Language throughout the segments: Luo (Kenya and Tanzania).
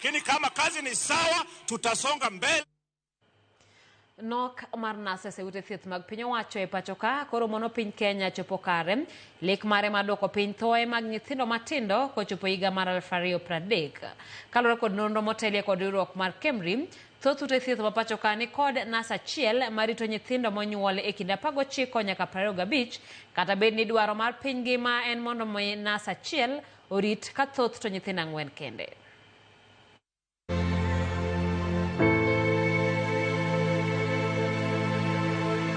Lakini kama kazi ni sawa, tutasonga mbele. Nok mar nurses e ute thieth mag piny owacho e pacho ka koro mono piny Kenya chopo kare lek mare mar duoko piny thoe mag nyithindo matindo kochopo higa mar 2030. Kaluwore kod nonro motelie kod riwruok mar KEMRI, thoth ute thieth ma pacho ka ni kod nas achiel marito nyithindo monyuol e kind 19 nyaka 25, kata bed ni dwaro mar piny ngima en mondo mi nas achiel orit ka thoth to nyithindo 4 kende.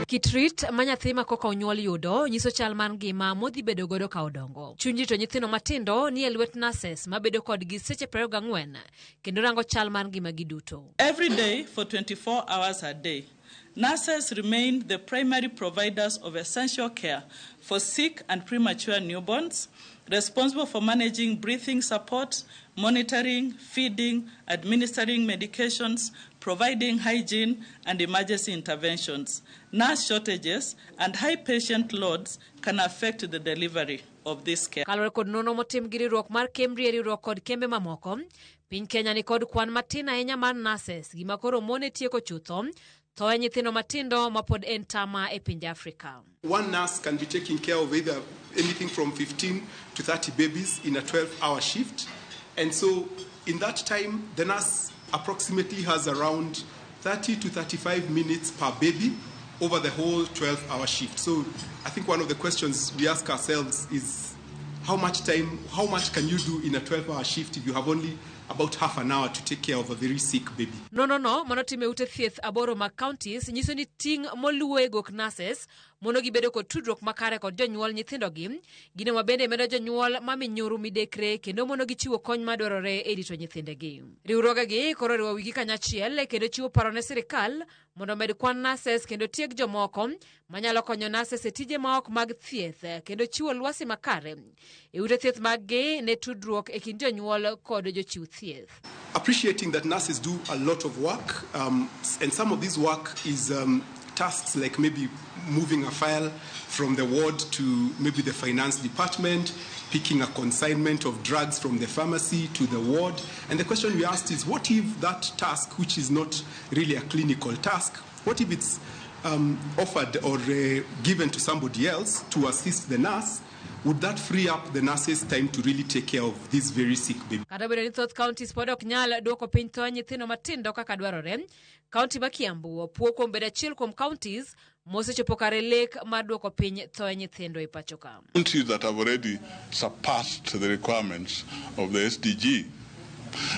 Kit rit ma nyathi ma koka onyuol yudo nyiso chal mar ngima modhi bedo godo ka odongo. Chuny rito nyithindo matindo ni e lwet nurses mabedo kodgi seche 24 kendo rango chal mar ngimagi duto. Every day for 24 hours a day, nurses remain the primary providers of essential care for sick and premature newborns, responsible for managing breathing support, monitoring, feeding, administering medications, providing hygiene and emergency interventions. Nurse shortages and high patient loads can affect the delivery of this care. Kaluwore kod nonro motim gi riwruok mar KEMRI e riwruok kod kembe mamoko, piny Kenya ni kod kwan matin ahinya mar nurses, gima koro mone tieko chutho thoe nyithindo matindo ma pod en tama e pinje Afrika. One nurse can be taking care of either anything from 15 to 30 babies in a 12-hour shift. And so in that time, the nurse approximately has around 30 to 35 minutes per baby over the whole 12-hour shift. So I think one of the questions we ask ourselves is how much time, how much can you do in a 12-hour shift if you have only about half an hour to take care of a very sick baby? Nonro no manotim e ute thieth 8 mag counties nyiso ni ting' moluwo e gok nurses mono gibedo kod tudruok makare kod jonyuol nyithindogi, gino ma bende medo jonyuol ma minyuru midekre kendo mono gichiwo kony madwarore e rito nyithindegi. Riwruogegi koro oriwo wigi kanyachiel kendo chiwo paro ne sirikal mondo omed kwan nurses kendo tieg jomoko manyalo konyo nurses e tije ma ok mag thieth kendo chiwo lwasi makare e ute thieth maggi ne tudruok e kind jonyuol kod jochiw thieth. Appreciating that nurses do a lot of work, and some of this work is tasks like maybe moving a file from the ward to maybe the finance department, picking a consignment of drugs from the pharmacy to the ward. And the question we asked is, what if that task, which is not really a clinical task, what if it's offered or given to somebody else to assist the nurse? Would that free up the nurses' time to really take care of this very sick baby? Kata obedo ni thoth counties pod ok nyal duoko piny tho nyithindo matindo kaka dwarore, kaunti ma Kiambu opuo kuom bedo achiel kuom counties mosechopo kare lek mar duoko piny tho nyithindo e pacho ka. Counties that have already surpassed the requirements of the SDG,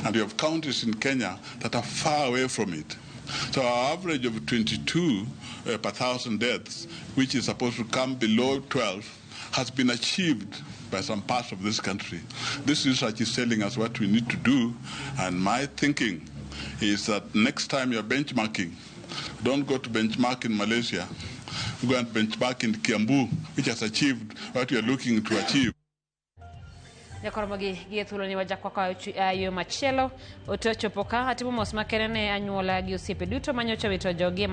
and we have counties in Kenya that are far away from it. So our average of 22 per thousand deaths, which is supposed to come below 12, has been achieved by some parts of this country. This research is telling us what we need to do, and my thinking is that next time you're benchmarking, don't go to benchmark in Malaysia, go and benchmark in Kiambu, which has achieved what you're looking to achieve. Jakoromogi gi e thuolo ni wajakwa ka yo machielo ote ochopo ka atimo mos makende ne anyuola gi osiepe duto manyocha wito jogi e